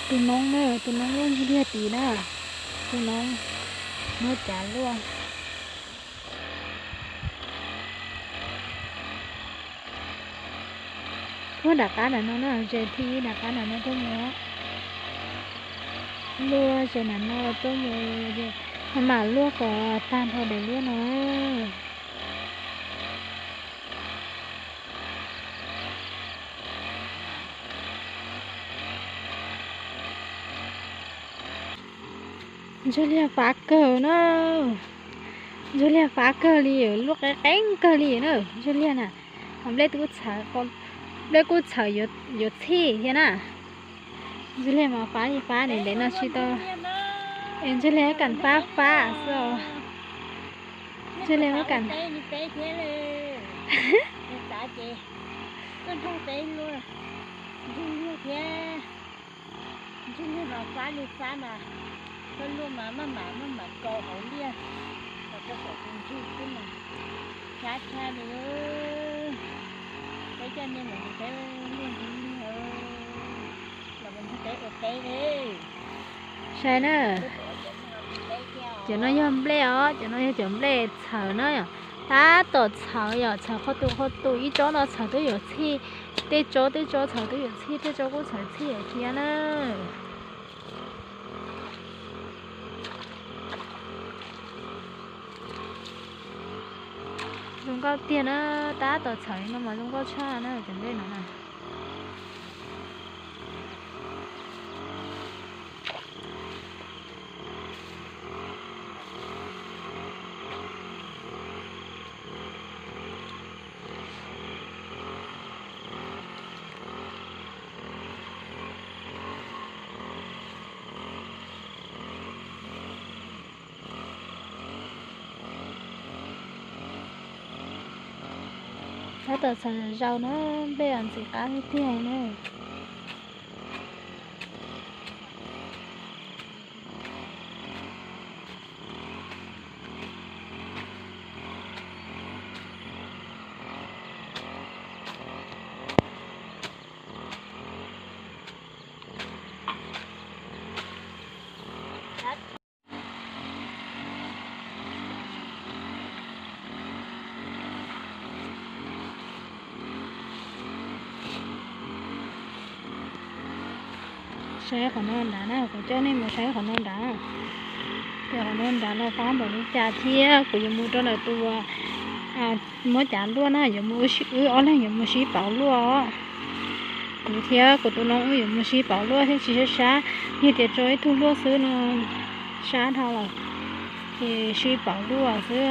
Tus noob na, tus noob luaj ntsuj liag tid na, tus noob muab cav luaj. Puag nram qab nram no na, ze thib ib nram qab nram no tuaj mus. Luaj ze nram no tuaj mus, mam luaj kom tag nrho daim liaj no. Ntsuag liag fab kawg na. Ntsuag liag fab kawg li, luaj qeeb qeeb kawg li na ntsuag liag na. Nplej kuj txhawv, nplej kuj txhawv yuav txhij thiab na. Ntsuag liag mas fab li fab, ntev ntev no tsis tau. Es ntsuag liag kam fab fab xwb os. Ntsuag liag kam. Ntsuag liag mas fab li fab mas, koj luaj mas maj mam maj mam kaus hauv liaj, rau saum tus ntsuag xwb mas. Fab tshaj li. Peb coj nej mus peb luaj ntsuag liag, los mus ntsuag peb ua teb li. Saib na, cov no yog nplej os, cov no yog cov nplej txhawv na yom. Tab tom txhawv yom, txhawv qhov tus qhov tus, ib tsob no txhawv twb yuav txhij, tej tsob tej tsob txhawv twb yuav txhij, tej tsob kuj txhawv txhij thiab na. Zoo nkauj tiag na, tab tom txhawv no mas zoo nkauj tshaj na cov nplej no na. Tab tom txhawv zaus na, nplej ntxim qab tiag tiag na. Saib qhov no nrad na, kuv coj nej mus saib qhov no nrad. Ces qhov no nrad no fab npaum li cas thiab kuv yuav mus rau ntawm tus muab cav luaj na, yuav mus wb ob leeg yuav mus sib pauv luaj os. Kuv thiab kuv tus no wb yuav mus sib pauv luaj thiab tsis sab sab, yog tias tso ib tug luaj xwb no sab dhau lawm, ces sib pauv luaj xwb.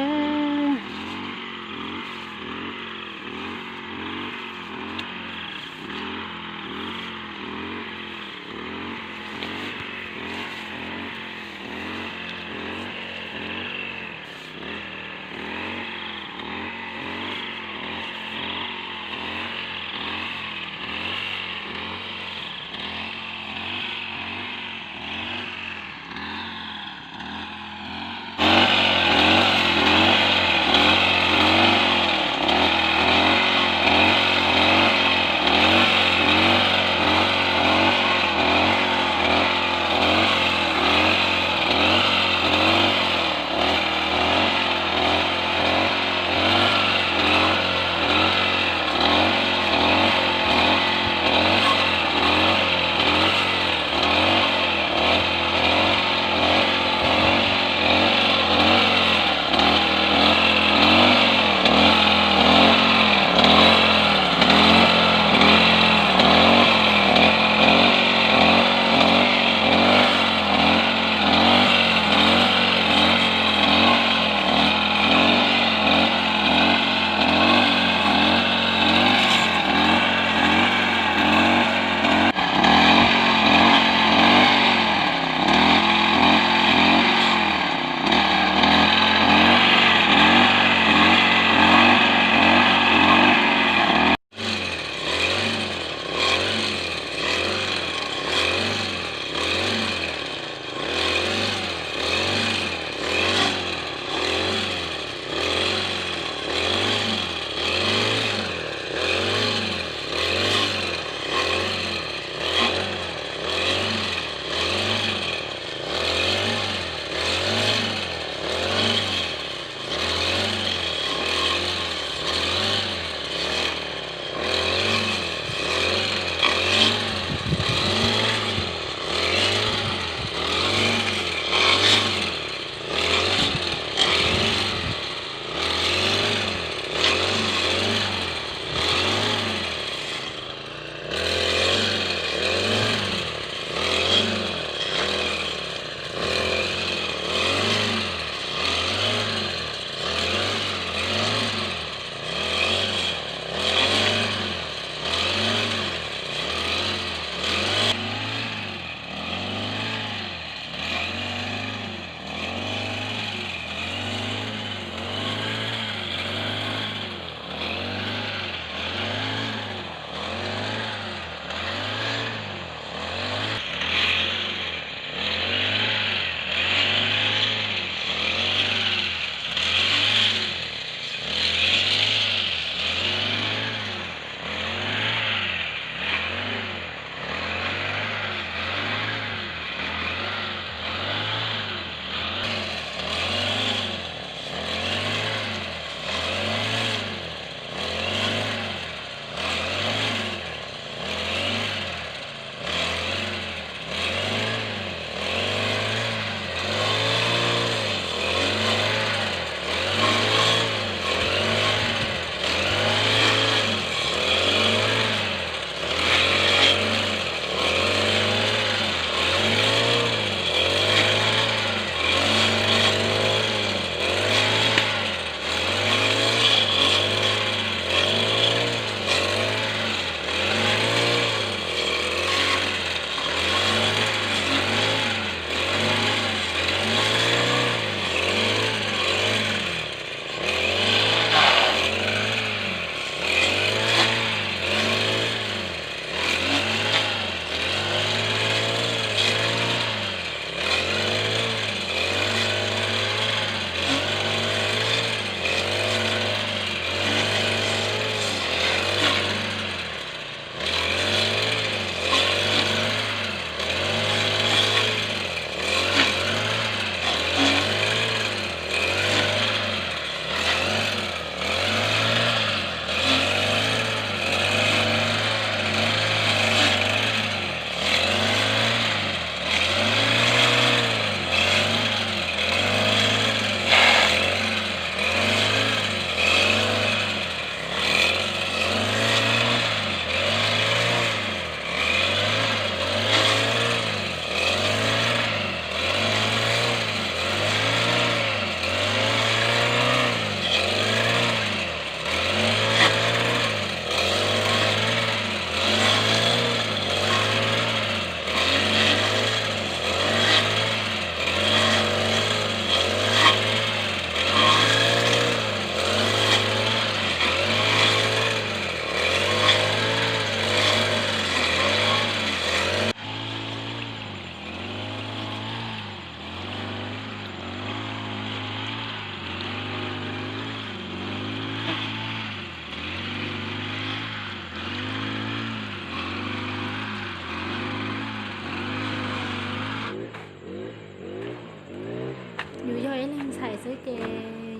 Xwb ces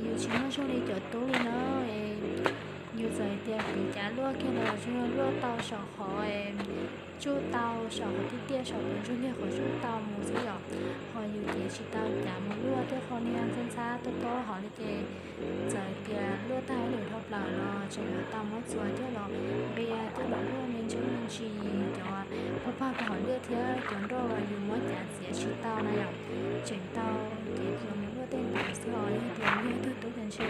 yus tsis muaj zoo li cov tub li no, yus txawm tias kwv cav luaj kiag los tsuas yog luaj tau saum qhov tsuj tau, saum qhov tiaj tiaj, saum qhov ntsuj liag qhov tsuj tau mus xwb yom. Ho yus ces tsis tau cav mus luaj tej qho niag ntxhab ntxhab tob tob hauv li ces txawm tias luaj tag ib lwm dhau plaws los tseem yuav tau muab txuas coj los nqia coj los luaj me ntsis me ntsis cov pag pag rau hauv liaj thiab cov nroj uas yus muab cav txiav tsis tau na yom. Tseem tau ces txuas mus luaj tej ntawd xwb os. Yog tias yus tug tub ces ntshe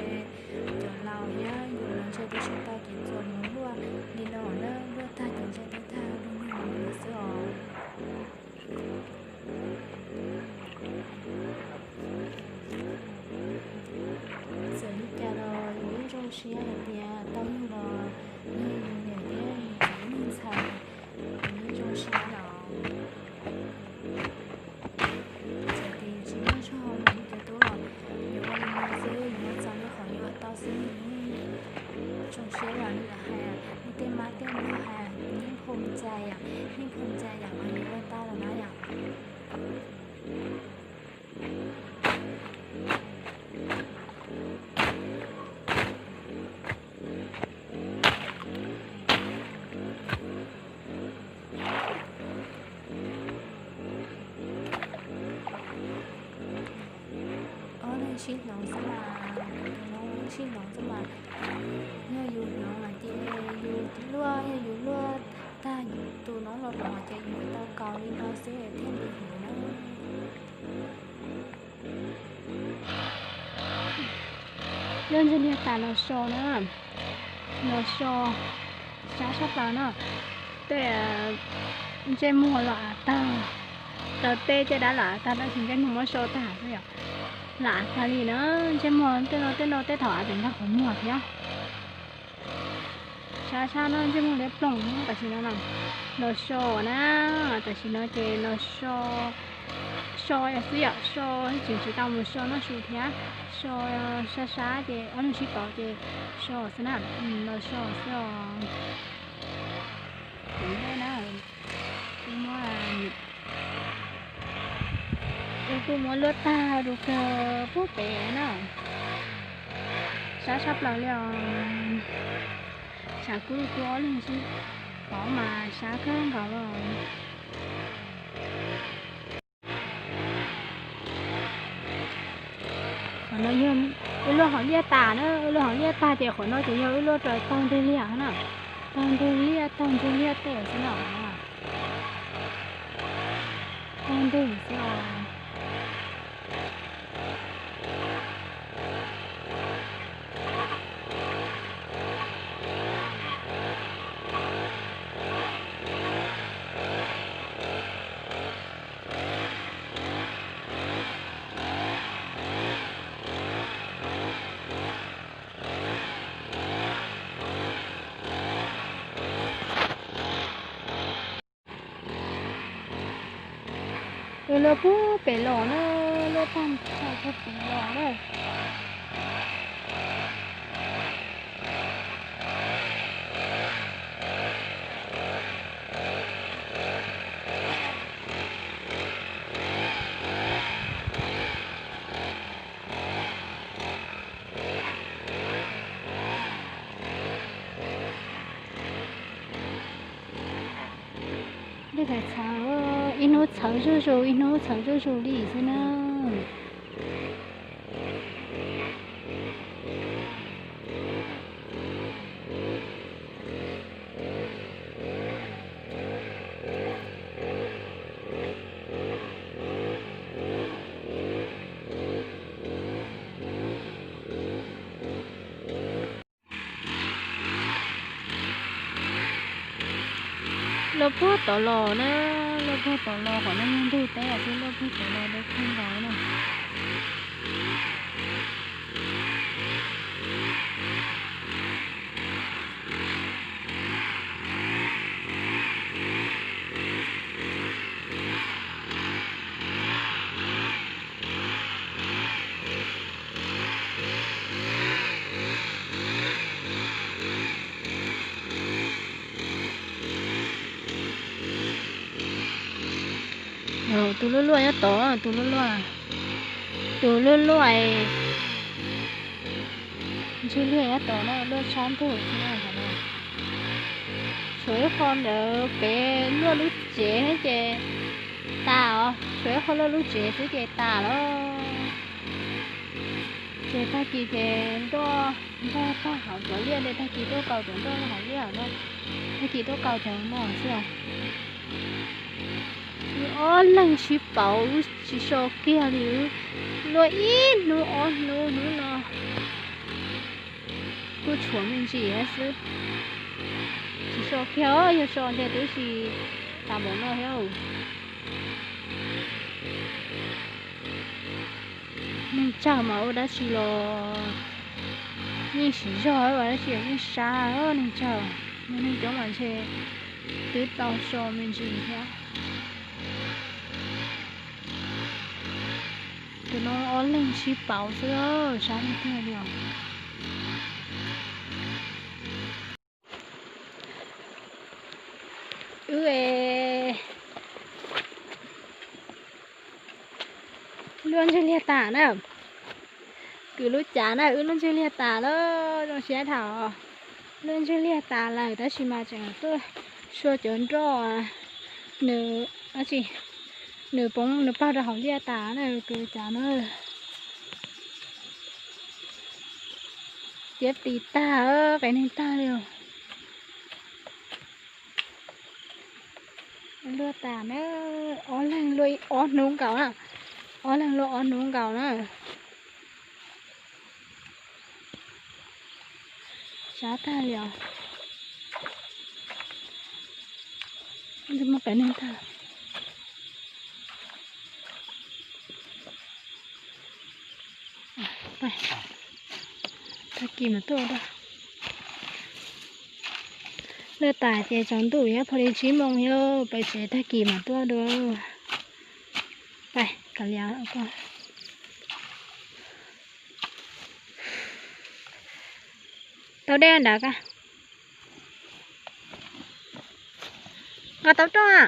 cov laus thiab yus los ntshe twb tsis tau ces txuas mus luaj li no na, luaj tag ces ntshe twb tag dua li no xwb os. Txawm li cas los yus yeej zoo siab hais tias tau yug los yog yus niam thiab yus txiv yus ntxhais, yus yeej zoo siab los. Txawm tias tsis muaj zog li cov tub los yus ua li no xwb, yus ua txog li qhov yus ua tau xwb, yus yeej zoo siab yom. Li lawv hais, li tej mab tej nug hais, yeej phoom cai yom, yeej phoom cai yom, mas yus ua tau lawm na yom. Ob leeg sib hloov xwb mas, tus no sib hloov xwb mas, yog yus hloov lawm ces yus luaj, yog yus luaj tag tus no los hloov ces yus tau kaus li no xwb thiaj li huv na. Lub ntsuj liag tas los so na, los so sab sab plaws na. Tej ntsej muag los av tag, taw teb caj dab los av tag tab sis ntsej muag muab so tag xwb yom. Los av tag li na, ntsej muag tej no tej no tej thaum av tseem nrog qhov muag thiab. Sab sab no ntsej muag liab ploog tam sim no na, los so na, tam sim no ces los so, so xwb yom, so tseem tsis tau mus so noj su thiab, so sab sab ces ob leeg sib tov ces so xwb na, los so xwb os. Kuv ntej na, kuv muab, kuv kuj muab luaj tag rau kawg pub pem na, sab sab plaws li os. Tshav kub kuj ob leeg sib tov mas sab kawg nkaus los. Qhov no yog wb luaj hauv liaj tas na, wb luaj hauv liaj tag ces qhov no ces yog wb luaj raws taug ntug liaj na, taug ntug liaj taug ntug liaj tej xwb na, taug ntug xwb os. Wb luaj pub pem los na, luaj tag txog pub pem los na. Tej txhawv, ib hnub txhawv zuj zus, ib hnub txhawv zuj zus li xwb na. Luaj puag tod los na, luaj puag tod los qhov no yog ntug teb xwb, luaj puag tod los deb kawg nkaus na. Tus luaj luaj nyob tod, tus luaj luaj, tus luaj luaj es Ib liag nyob tod no luaj sab ntug xwb na. Tshuav ib qho ntawd pem luaj lub tsev ces tas os, tshuav ib qho luaj lub tsev xwb ces tas lawm. Ces tag kis ces nroj, nroj tag hauv cov liaj, tag kis tuaj kaus cov nroj hauv liaj no, tag kis tuaj kaus cov no xwb os. Wb ob leeg sib pauv tsis so kiag li, luaj ib hnub ob hnub hnub no kuj tshuav me ntsis xwb. Tsis so kiag, yog so ntshe twb tsis tas npaum no thiab. Neeg tsawg mas ua dab tsi los yeej siv zog, ua dab tsi los yeej sab, neeg tsawg, neeg coob mas ntshe twb tau so me ntsis thiab. Tus no ob leeg sib pauv xwb, sab tiag tiag li os. Wb luaj ntswg liag tas na, kwv lub cav na, wb luaj ntswg liag tas lawm, zoo siab dhau. Luaj ntswg liag tas lawm tab sis mas tseem tuaj sua cov nroj, nws, nws poob nws pag rau hauv liaj tas na, kwv cav na. Ciab plis tag, qias neeg tag li. Luaj tas na, ob leeg luaj ob hnub nkaus na, ob leeg luaj ob hnub nkaus na. Sab tag li os. Muaj qias neeg tag. Tag kis mas tuaj dua. Luaj tas ces tsaus ntuj, yuav pha li tsib moos thiab, pem tsev tag kis mas tuaj dua. Pais kav liam ko. Tau dej nrad ka. Nqa tau roj a.